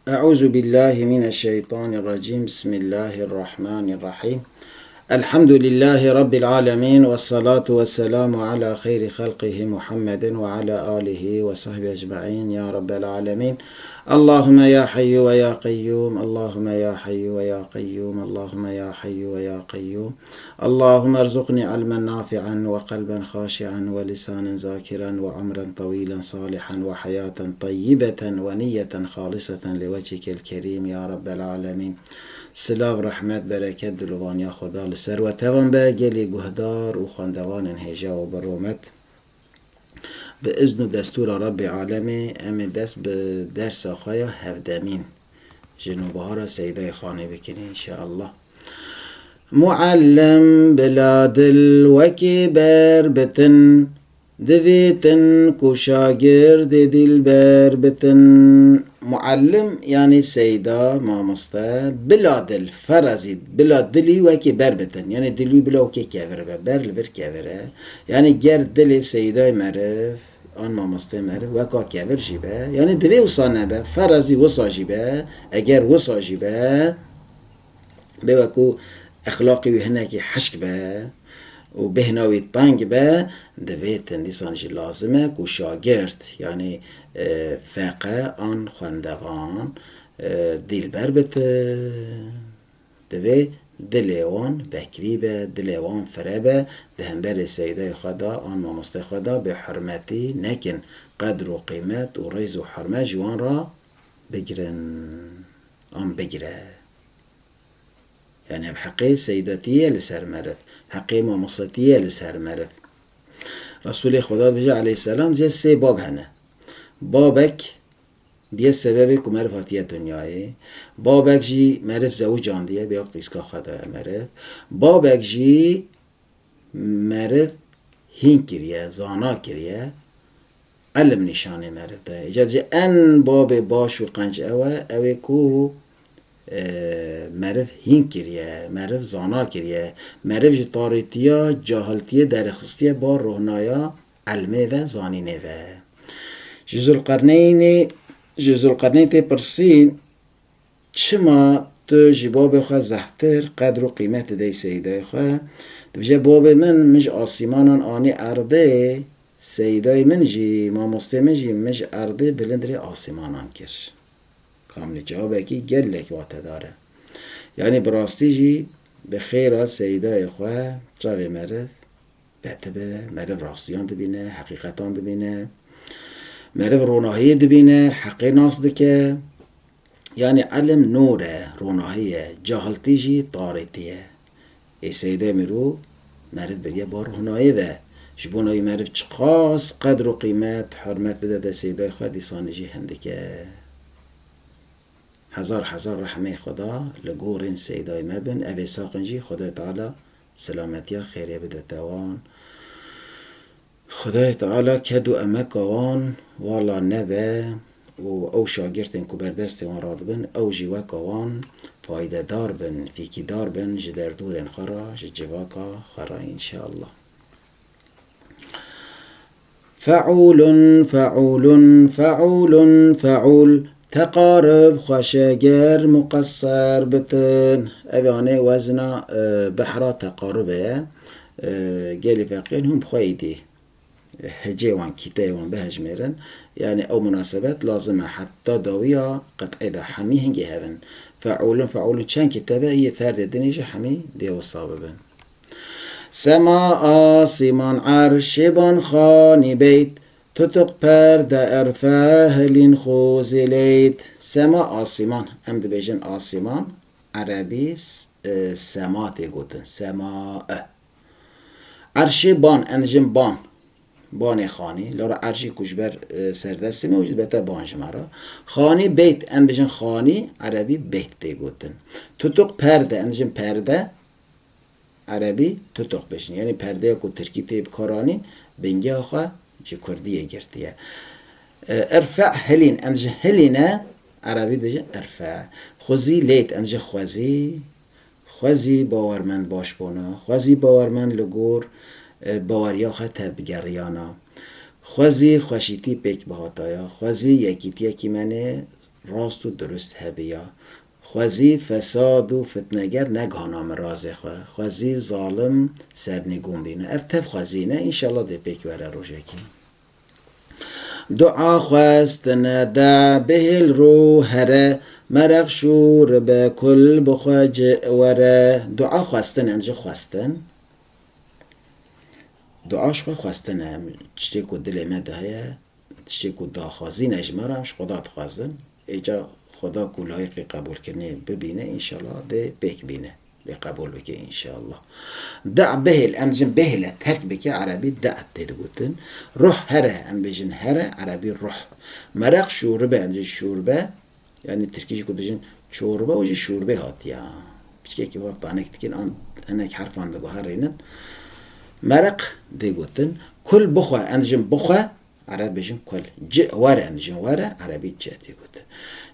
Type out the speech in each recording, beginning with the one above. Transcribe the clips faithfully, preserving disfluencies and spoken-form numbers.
أعوذ بالله من الشيطان الرجيم. بسم الله الرحمن الرحيم. الحمد لله رب العالمين، والصلاة والسلام على خير خلقه محمد وعلى آله وصحبه أجمعين يا رب العالمين. اللهم يا حي ويا قيوم، اللهم يا حي ويا قيوم، اللهم يا حي ويا قيوم. اللهم ارزقني علما نافعا وقلبا خاشعا ولسانا ذاكرا وعمرا طويلا صالحا وحياة طيبة ونية خالصة لوجهك الكريم يا رب العالمين. Silav, rehmet, bereket, dilovaniya Xweda li ser we tevan be, gelî guhdar û xwendevanên hêja û bi rûmet. Bi izn û destûra Rebbê Alemê em ê dest bi dersa xwe ya hevdemîn ji Nûbihara Seydayê Xanê bikin înşeallah. Muallim bila dil wekî ber bitin, divêtin ku şagirdê dîlber bitin. Muallim, yanî seyda, mamoste, bila dil, ferazî, bila dilî wekî ber bitin. Yanî dilî bila wekî kevir be, ber li vir kevir e. Yanî ger dilê seydayê meriv, an mamosteyê meriv, weka kevir jî be, yanî divê wisa nebe, ferazî wisa jî be, eger wisa jî be, bê wekû exlaqê wî hinekî hişk be û bêhna wî teng be, divêtin dîsan jî lazim e ku şagirt, yanî, e, feqe an xwendevan, e, dîlber bitin. Divê dilê wan bekrî be, dilê wan fire be, di hemberê seydayê xwe de, an mamosteyê xwe de bêhurmetî nekin. Qedr û qîmet û rêz û hurmet ji wan re bigirin. An bigire. Yanî ev heqê seydatî ye li ser meriv, heqê mamostetî ye li ser meriv. Resûlê Xweda dibêje aleyhisselam, dibêje sê bab hene. Babek biye sebebê ku meriv hatiye dinyayê. Babek jî meriv zewicandiye, bê wek rîska xwe daye meriv. Babek jî meriv hîn kiriye, zana kiriye. Elim nîşanê meriv de. Îca dibêje en babê baş û qenc ew e, ew ê ku, e, meriv hîn kiriye, meriv zana kiriye. Meriv ji tarîtiya, cahiltiyê derxistiye bar rohnaya elmê ve, zanînê ve. Ji Zulqerneynê, ji Zulqerneyn tê pirsîn, çima tu ji babê xwe zehftir qedr û qîmet didey seydayê xwe? Dibêje, babê min, min ji asîmanan anî erdê, seydayê min jî, mamosteyê min jî min ji erdê bilind rê asîmanan kir. Kamlî cewabekî gelek watedar e. Yanî bi rastî jî bi xêra seydayê xwe çavê meriv betibe, meriv rastiyan dibîne, heqîqetan dibîne, meriv ronahiyê dibîne, heqê nas dike. Yanî elim nûr e, ronahî ye, cahiltî jî tarîtî ye. Ê seydê mirû meriv biriye bar ronahiyê ve. Ji bona wî meriv çiqas qedr û qîmet, hurmet bidete seydayê xwe, dîsanî jî hindik e. Hezar hezar rehmê Xweda li gorên seydayê me bin. Ev ê saqin jî Xwedayê Teala selametiya xêrê bidete wan. Xwedayê Teala ked û emeka wan wala nebe û ew şagirtên ku ber destê wan radibin, ew jî weka wan paydedar bin, fîkîdar bin ji derdorên xwe re, ji civaka xwe re, înşeallah. Feûlun, feûlun, feûlun, feûl. Teqarib xweş e ger muqesser bitin. Ev anê wezna, e, behra teqaribê ye. E, gelî feqîn hûn bi xwe îdî hecê wan, kîteyê wan bihejmêrin. Yanî ew munasebet lazim e heta dawiya qet'ê de hemî hingê hev in. Feûlun, feûlun çend kîtebe yê ferdê dinê jî hemî dê wisa bibin. Sema asîman erşê ban xanî beyt, tutuk perde erfe hilîn xozê leyt. Sema asîman, em dibêjin asîman, erebî s-, e, sema tê gotin, sema e. Erşê ban, em dijin ban, banê xanî, lora erşê ku ji ber, e, serdestê me û jî dibete ban ji me re. Xanî beyt, em dijin xanî, erebî beyt tê gotin. Tutuk perde, em dijin perde, erebî tutuk bêjin. Yanî perdeya ku tirkî tê bikaranîn, bingeha xwe ji kurdiyê girtiye. E, irfe hilîn, em ji hilîne, erebî dibêjin irfe. Xwezî lêt, em ji xwezî, xwezî bawermend baş bona, xwezî bawermend li gor, e, baweriya xwe tevbigeriyana. Xwezî xweşîtî pêk bihataya, xwezî yekîtiyekî me nê rast û durust hebiya. Xwezî fesad û fitneger negihana mirazê xwe. Xwezî zalim sernîgûn bîne. Ev tev xwezî ne, înşallah dê pêk were rojekî. Dua xwestine de bihêl rû here, mereq şûr be kul bi xwe ci were. Dua xwestin, em ji xwestin. Dua ji xwe xwestin e, em tiştê ku dilê me de heye, tiştê ku daxwazî ne ji me re, em ji Xweda dixwazin. Êca Xweda ku layiqî qebûlkirinê bibîne, înşallah dê pêk bîne. Dê qebûl bike, înşallah. De bihêl, em dijin bihêle terk bike, erebî de tê digotin. Ruh here, em dijin here, erebî ruh. Mereq şûribe, em dijin şûrbe. Yanî tirkî jî ku dijin çorbe û jî şûrbê hatiya. Piçkekî wa tanek dikin, an hinek herfan diguherînin. Mereq dê gotin. Kul bixwe, em dijin bixwe, Ereb bêjin kul. Ci were, em dijin were, erebî ci tê gotin.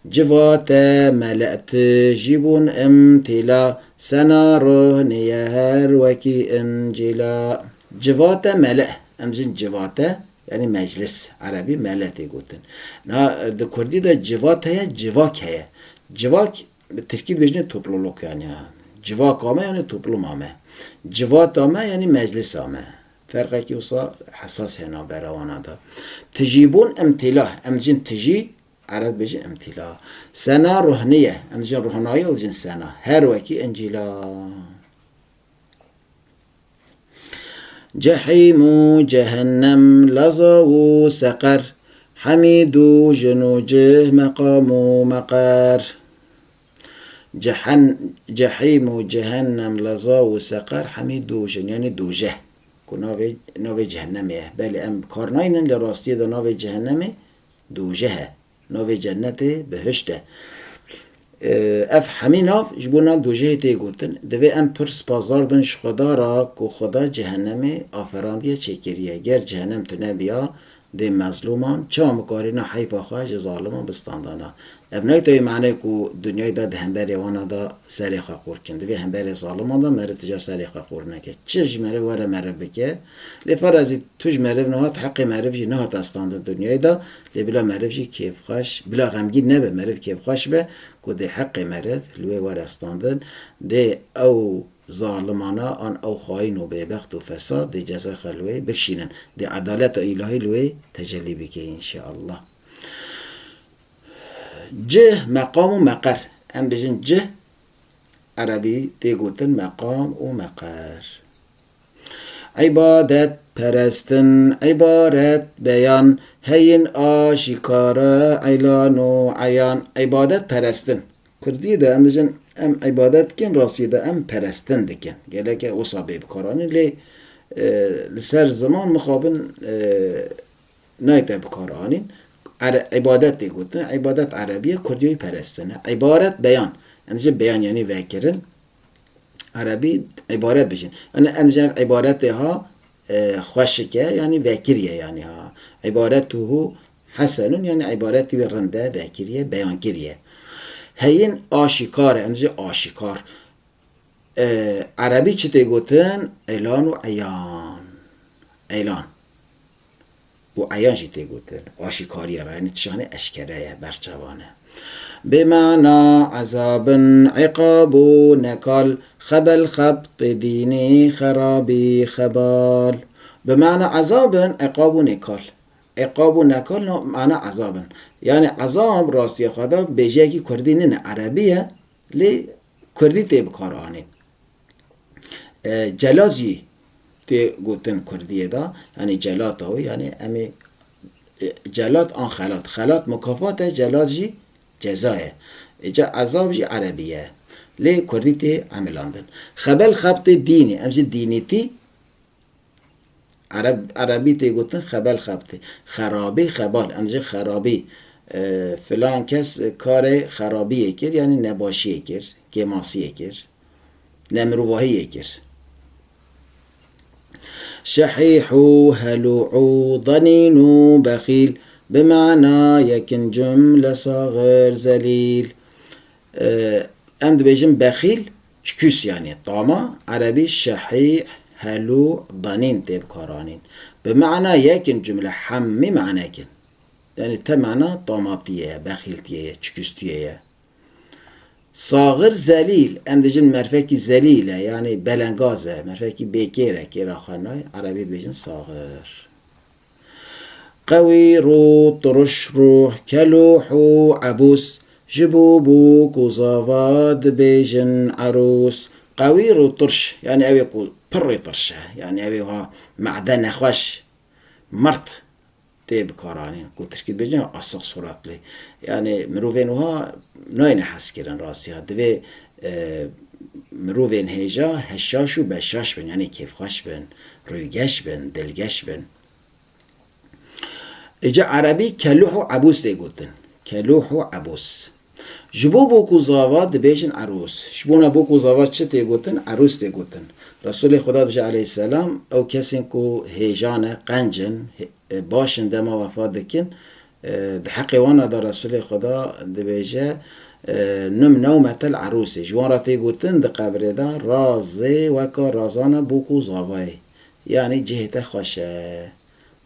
Civate mele tijî bûn imtîla, sena roh niye her wekî încîla. Civate mele, em dijin civate, yanî meclis, erebî mele tê gotin. Na, di kurdî de civat heye, civak heye. Civak, bi tirkî dibêjine topluluk yanî ha. Civak ame yanî toplum ame. Civat ame yanî meclis ame. Ferqekî wisa hesas heye navbera wana de. Tijîbûn imtîla. Em dijin tijî, ereb dibêjin imtîla. Sena ruhniye. Em dijin ruhnayî û dijin sena. Her wekî încîla. Cehîm û cehennem, laza û seqer. Hemî dû jin û cih, meqam û meqer. Cehen-, cehîm û cehennem, laza û seqer, hemî dû jin, yanî dûjeh. Ku navê, navê cehennemê ye. Belê em kar naynin, li rastiyê de navê cehennemê dûjeh e. Navê cennetê bihişt e. Ee, ev hemî nav ji bo nav dûjehê tê gotin. Divê em pir spasdar bin ji Xweda re ku Xweda cehennemê aferandiye, çêkiriye. Ger cehennem tune biya, dê mezlûman çawa mikarîna heyfa xwe ji zaliman bistandana. Ev nayê tevî manê ku dinyayê de di hemberê wana de serê xwe qûr kin. Divê hemberê zaliman de meriv ti car serê xwe qûr neke. Çi ji meriv were meriv bike. Lê ferazî tu ji meriv nehat, heqê meriv jî nehat estandin dinyayê de. Lê bila meriv jî kêfxweş, bila xemgîn nebe, meriv kêfxweş be ku dê heqê meriv li wê were estandin. Dê ew zalimana an ew xayîn û bêbext û fesad dê cezay xwe li wê bikişînin. Dê edaleta îlahî li wê tecellî bike înşeallah. Cih, meqam û meqer. Em bijin cih, erebî tê gotin meqam û meqer. Îbadet, perestin, îbaret, beyan, heyîn, aşîkare, îlan û eyan. Îbadet, perestin. Kurdî de em dijin em îbadet dikin, rastî de em perestin dikin. Geleke wisa bê bikaranîn, lê, e, li ser ziman mixabin, e, nayê te bikaranîn. Ere-, îbadet tê gotin. Îbadet erebî ye, kurdî wî perestin e. Îbaret beyan. Em dijin beyan yanî vekirin. Erebî îbaret bijin. Yanî em dijin îbaretê ha, e, xweşik e, yanî vekirî ye yanî ha. Îbaretuhu hesenun, yanî îbaretî wî rind e, vekirî ye, beyankirî ye. Heyîn aşîkar e, em dijin aşîkar. E, erebî çi tê gotin? Îlan û eyan. Îlan. Û eyan jî tê gotin. Aşîkarî ye, yanî tişanê eşkere ye, berçavan e. Bi mana ezabin, îqab û nekal, xebel xebtê dînî, xerabî, xebal. Bi mana ezabin, îqab û nekal. Îqab û nekal na mana ezabin. Yanî ezab rastiya xwe de bêjeyekî kurdî nîne, erebî ye, lê kurdî tê bikaranîn. E, celat jî tê gotin kurdiyê de, yanî celata wî, yanî em ê, e, celat an xelat. Xelat mukafat e, celat jî ceza ye. Îca ezab jî erebî ye. Lê kurdî tê emilandin. Xebel xebtê dînî, em jî dînîtî, Ereb-, erebî tê gotin xebel xebtê. Xerabî, xebal. Em dijin xerabî. E, filan kes karê xerabiyê kir, yanî nebaşiyê kir, kêmasiyê kir, nemirovahiyê kir. Şehîh û helû û danîn û bexîl, bi mana yekin cumle saxir zelîl. E, em dibêjin bexîl, çikûs yanî tama, erebî şehîh, helû, danîn tê bikaranîn. Bi mana yekin cumle hemî manekin. Yanî temana tamatiyê ye, bexîltiyê ye, çikustiyê ye. Saxir zelîl, em dijin merfekî zelîl e, yanî belengaz e, merfekî bêkêr e, kêra xwe nayê, erebî dibêjin saxir. Qewîr û tiriş ruh, kelûh û ebûs, ji bo bûk û zava dibêjin erûs. Qewîr û tirş, yanî ew ê ku pirrî tirş e, yanî ew ê ha made nexweş, mirt tê bikaranîn. Ku tirkî dibêjin asık suratlı. Yanî mirovên wiha nayêne hezkirin rastî ha. Divê, e, mirovên hêja heşaş û beşaş bin, yanî kêfxweş bin, rûygeş bin, dilgeş bin. Îca erebî kelûh û ebûs tê gotin. Kelûh û ebûs. Ji bo bok û zava dibêjin erûs. Ji bona bok û zava çi tê gotin? Erûs tê gotin. Resulê Xweda dibêje aleyhisselam, ew kesên ku hêja ne, qenc in, hê-, e, baş in dema wefa dikin, e, di heqê wan de Resulê Xweda dibêje, e, num newmetel erûsê. Ji wan re tê gotin di qebrê de razê weka razana bok û zavayê. Yanî cihê te xweş e.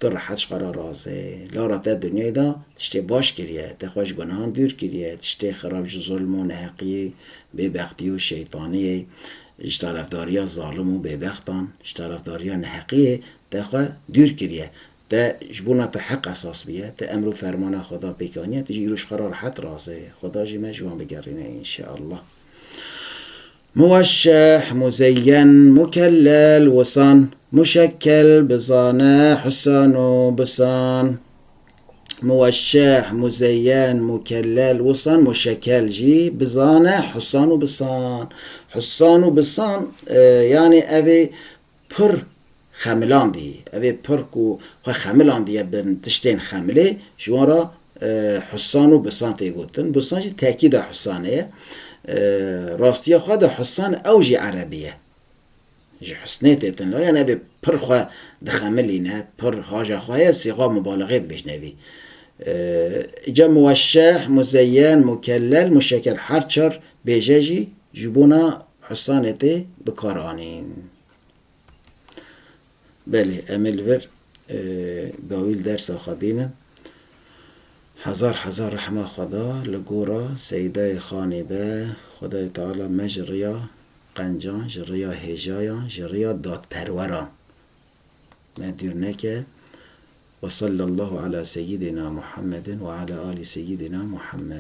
Tu rehet ji xwe re razê. Lara te dinyayê de tiştê baş kiriye, te xwe ji gunehan dûr kiriye, tiştê xirab ji zulm û neheqiyê, bêbextiyê û şeytaniyê, ji tarafdariya zalim û bêbextan, ji tarafdariya neheqiyê te xwe dûr kiriye. Te ji bona te heq esas bûye, te emr û fermana Xweda pêk aniye, tu jî îro ji xwe re rehet razê. Xweda jî me ji wan bigerîne, înşeallah. Muweşşeh, muzeyyen, mukellel, wisan, muşekkel, bizane, husan û bisan. Muweşşeh, muzeyyen, mukellel, wisan, muşekkel jî, bizane, husan û bisan. Husan û bisan, e, yanî ev ê pir xemilandî. Ev ê pir ku xwe xemilandiye bin tiştên xemilê, ji wan re, e, husan û bisan tê gotin. Bisan jî tekîda husanê ye. E, rastiya xwe de husan ew jî erebî ye. Ji husnê tê tin lar. Yani ev ê pir xwe dixemilîne, pir haja xwe heye, sîxa mubalixê dibêjne vî. E, îca muweşşeh, muzeyyen, mukellel, muşekkel her çar bêje jî ji bona husanê tê bi kar anîn. Belê, em ê li vir, e, dawî li dersa xwe bînin. Hezar hezar rehma Xweda li gora Seydayê Xanê be. Xwedayê Teala me ji riya qencan, ji riya hêjayan, ji riya dadperweran me dûr neke. Ve sallallahu ala seyyidina Muhammedin ve ala ali seyyidina Muhammed.